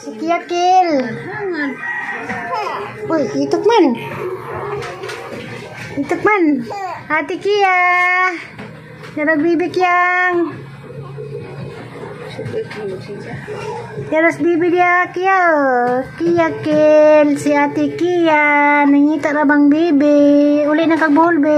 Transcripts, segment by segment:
Si Kia Kil. Uy, itok man. Itok man. Ate Kia. Yarag bibi Kiyang. Yaras bibi dia Kia. Kia Kil. Si Ate Kia. Nangita ra bang bibi. Uli na kag Bohol be.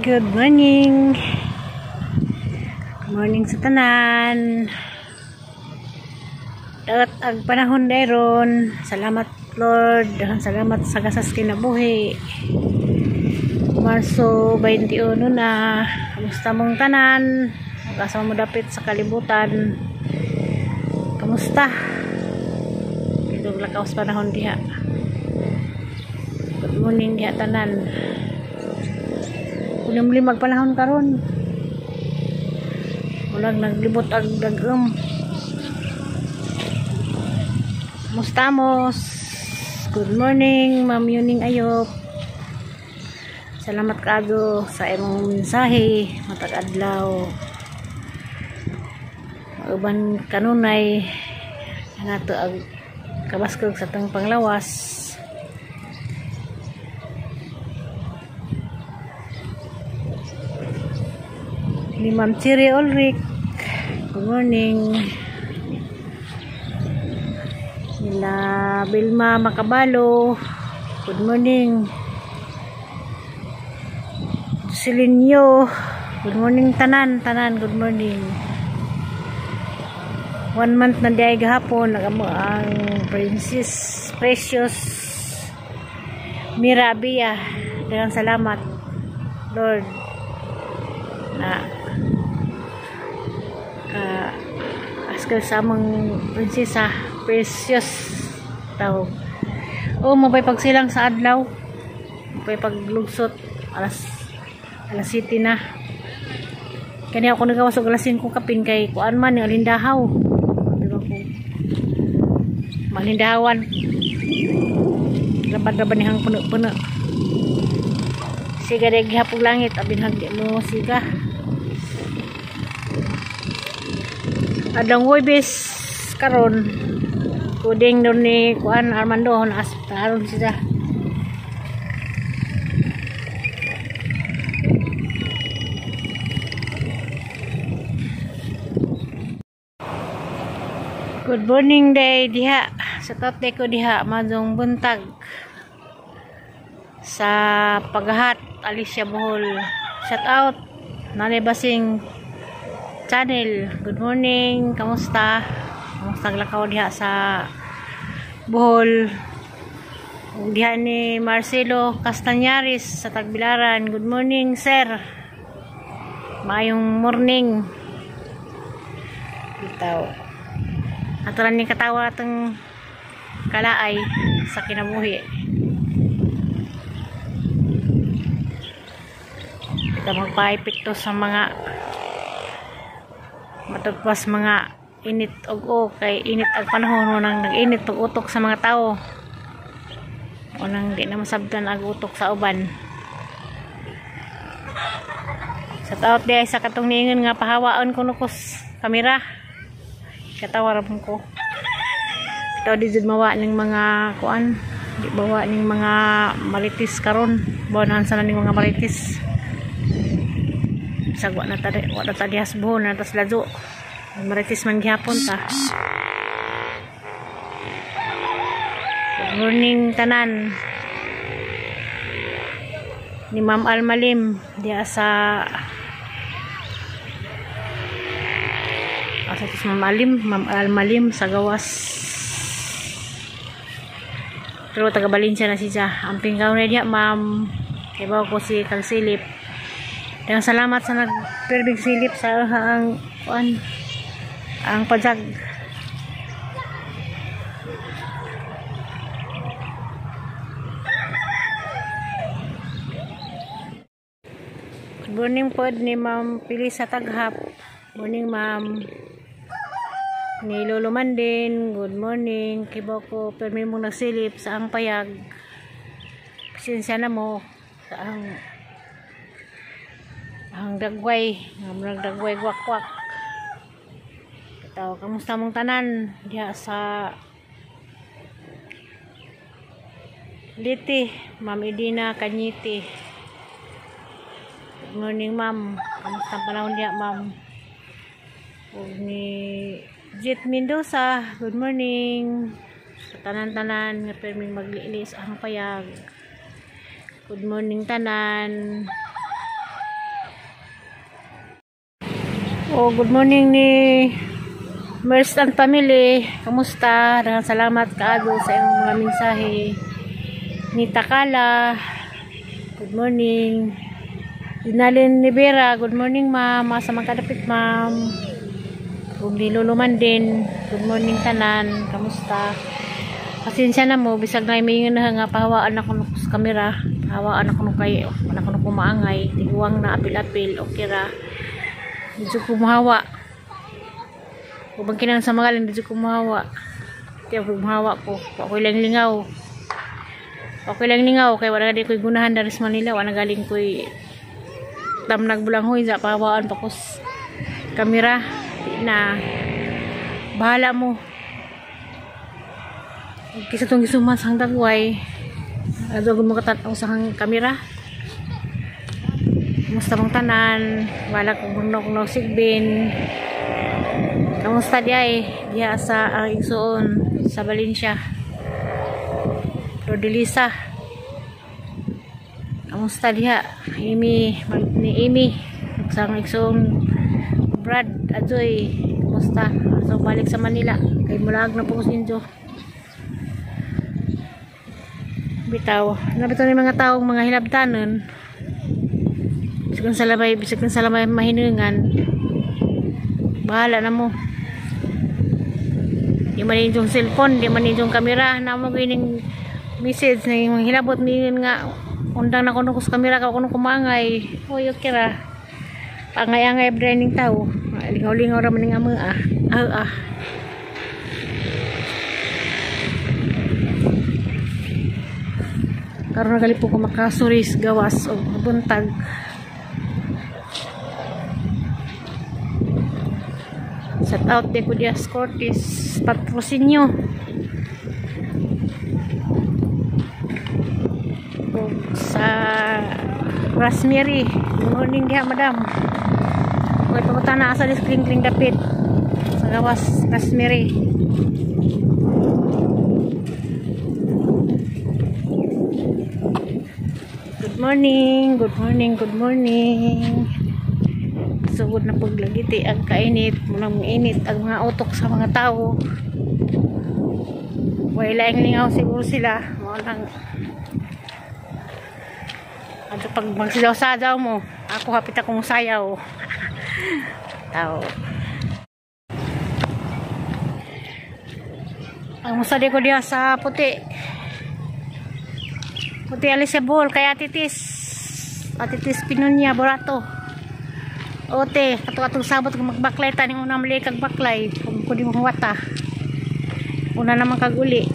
Good morning. Good morning sa tanan. Dagat ag panahon dayron. Salamat Lord. Salamat sa gasas kinabuhi. Marso 21 na. Kamusta mong tanan? Asa mo dapit sa kalibutan? Kamusta? Itong lakaw sa panahon diha. Good morning diha tanan. Kulimlim magpanahon karon. Ulag naglibot ag dagom. Mustamos. Good morning, Ma'am Yuning Ayop. Salamat kaayo sa imong mensahe matag adlaw. Uban kanunay nato ag kabaskog sa tang panglawas. Ni Ma'am Chiri Ulrich, good morning. Nila Vilma Macabalo, good morning. Joselinho, good morning tanan, tanan, good morning. 1 month na diay gahapon nagamo ang Princess Precious Mirabia. Daghang salamat Lord na askal sa amang prinsesa Precious tawag. Oh, mabay pagsilang sa adlaw, mabay paglugsot alas 7 na. Kani ako nagawas og alas 5 kapin kay kuan man ni alindahaw. Diba ko malindahawan. Labad-labad nihang puno-puno. Siga dai gihapog langit abinhag di mo siga. Adang Huwebes karon kuding don ni kuan Armando na aron sila. Good morning day diha. Sa tote ko diha madong buntag sa Pagahat, Alicia Bohol. Shout out Nanay Basing Channel. Good morning. Kamusta? Kamusta lakaw diha sa Bohol? Ug diha ni Marcelo Castañares sa Tagbilaran. Good morning, sir. Maayong morning. Bitaw. Ato lang ni katawa atong kalaay sa kinabuhi. Kita magpa-epekto sa mga matugpas mga init og o kay init ang panahon nang nag-init pag utok sa mga tao. Unang di na masabtan ang utok sa uban. Sa taot di ay sa katong niingon nga pahawaon kuno ko kamera. Katawa ra ko. Bitaw di jud mawa ning mga kuan, di bawa ning mga marites karon. Bawa sa ning mga marites. Bisag wa na ta diha sa Bohol na tas ladyo. Marites man gihapon ta. Good morning tanan. Ni Ma'am Almalim diha sa asa tos Ma'am Alim, Ma'am Almalim sa gawas. Pero taga Valencia na siya. Amping kaon na diha, ma'am. Kibaw ko si kagsilip. Daghang salamat sa nagperbing silip sa ang kuan ang pajag. Good morning po ni Ma'am Pilisa Taghap. Morning, ma'am. Ni Lolo Mandin, good morning. Kibaw ko permi mong nagsilip sa ang payag. Pasensya na mo sa ang dagway, ang dagway gwak-gwak. Ito, kamusta mong tanan diha sa Liti, Ma'am Edina Kanyiti. Good morning, ma'am. Kamusta ang panahon diha, ma'am? Ug ni Jet Mendoza, good morning. Sa tanan-tanan nga perming maglilis ang payag. Good morning tanan. Oh, good morning ni Merce and family. Kamusta? Daghang salamat kaado sa imong mga mensahe. Ni Takala, good morning. Dinalin Rivera, good morning ma'am. Asa man kadapit, ma'am. Ug ni Lolo Mandin, good morning tanan. Kamusta? Pasensya na mo, bisag na may nga nga pahawaan ako sa kamera. Pahawaan ako kay wala ko kumaangay, tiguang na apil-apil, okay ra. Medyo kumuhawa. Ubang kinang sa mga medyo kumuhawa. Tiyo kumuhawa ko. Ako lang lingaw. Ako lang lingaw kay wala gani ko'y gunahan dari sa Manila, wala galing ko'y tamnag bulanghoy sa pahawaan pa ko kamera. Di na bahala mo. Kisa tong gisuman sang dagway. Adto mo katat-aw sa kamera. Kamusta mong tanan? Wala kong bunok no sigbin. Kamusta di ay? Diha sa ang igsuon sa Valencia. Rodelisa. Kamusta diha? Amy, ni Amy sa ang igsuon Brad Ajoy. Kamusta? So balik sa Manila kay mulaag na po ko sa inyo. Bitaw. Nabitaw ni mga taong mga hinabtanon. Bisag sa lamay, bisag sa lamay mahinungan. Bahala na mo. Di man inyong cellphone, di man inyong kamera, na mo gining message na yung hilabot mingon nga undang na kuno ko sa kamera ka kuno kumangay. Hoy, okay ra. Pangay-angay branding tao. Lingaw-lingaw ra man nga mga ah. Karon na gali po ko makasuris gawas og buntag. Shout out de ko Dias Cortez patrosinyo. Og sa Rosemary, good morning diha madam. May pangutan na asa kling-kling dapit sa gawas Rosemary. Good morning, good morning, good morning. Sugod na paglagiti ang kainit, munang init ang mga utok sa mga tao. Wala ang lingaw siguro sila. Mao lang. Ato pag magsidaw-sadaw mo, ako hapit akong sayaw. Tao. Ang musali ko diha sa puti. Puti Alicia Bohol kay Atitis. Atitis Pinunya Borato. Ote, kato-katong sabot kung magbaklay ta ning una mali kag baklay, kung kudi mong wata. Una naman kag uli.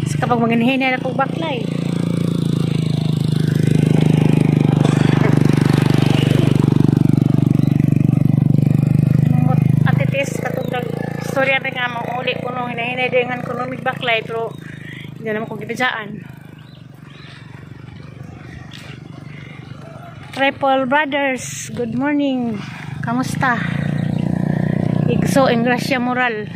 Sa kapag maginhinay na kog baklay. Atitis katong istorya na nga mong uli kuno hinahinay dengan kuno mig baklay pero hindi naman ko gibidjaan. Triple Brothers, good morning. Kamusta? Igso Engracia Moral.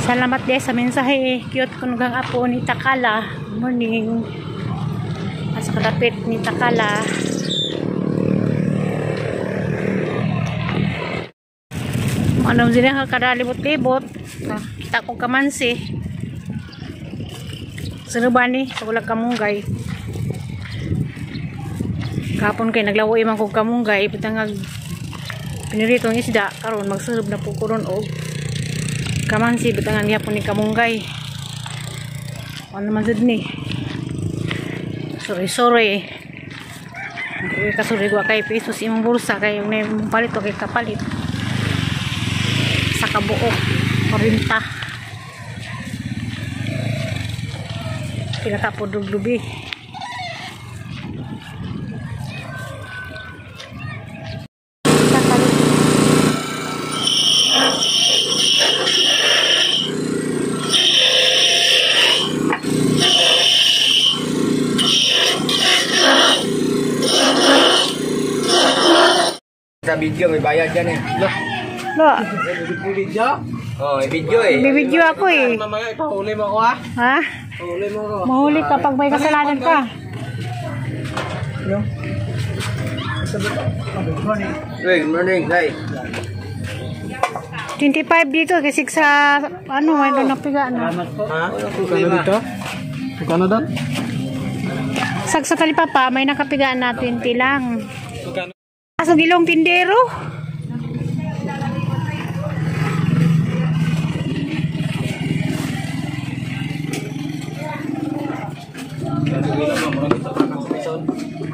Salamat din sa mensahe. Cute kunugang apo ni Takala. Good morning. Asa kadapit ni Takala. Ano sila kada libot-libot. Kita ko kamansi. Sino ba ni? Sa walang kamunggay. Kapon kay naglawo imang kog kamunggay, bitang pinirito ang isda karon magsulub na po ko ron og kamansi bitangan gihapon ni kamunggay. Ano man jud ni? Sorry, sorry. Dili kasuri wa kay pesos imong bulsa kay yung imong palit o kay kapalit. Sa kabuok 40. Pila ka po duglubi. Sa video, may bayad yan eh. Lo, Oh, may video eh. bibidyo ako eh. Mamaya ipahuli mo ako ah. Ha? Pahuli mo ako. Mahuli ka pag may kasalanan ka. Hey, good morning, hi. 25 dito kasi sa ano, may doon napiga na. Ha? Magkano dito? Magkano doon? Sag sa talipapa, may nakapiga na 20 lang. Kaso gilong tindero.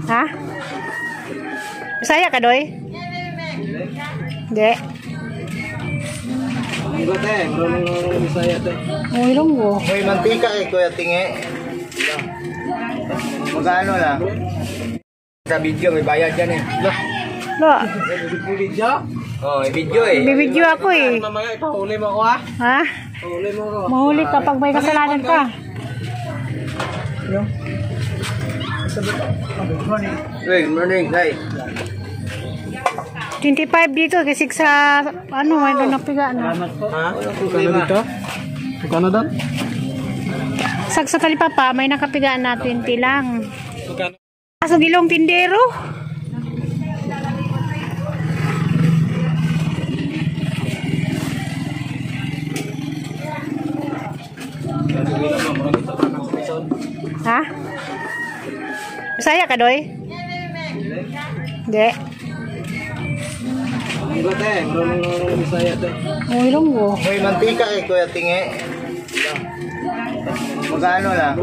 Ha? Bisaya ka, Doy? Hindi. Ilonggo te, marunong ng Bisaya te. Oh, Ilonggo. May mantika eh, Kuya Tingi. Magkano lang? Sa video, may bayad yan eh. Lo, Oh, may video eh. bibidyo ako eh. Mamaya ipahuli mo ako ah. Ha? Pahuli mo ako. Mahuli ka pag may kasalanan ka. Hey, good morning, hi. 25 dito kasi sa ano, may doon napiga na. Ha? Magkano dito? Magkano doon? Sag sa talipapa, may nakapiga na 20 lang. Kaso gilong tindero. Ha? Bisaya ka, Doy? Hindi. Ilonggo te, marunong ng Bisaya te. Oh, Ilonggo. May mantika eh, Kuya Tingi. Magkano lang?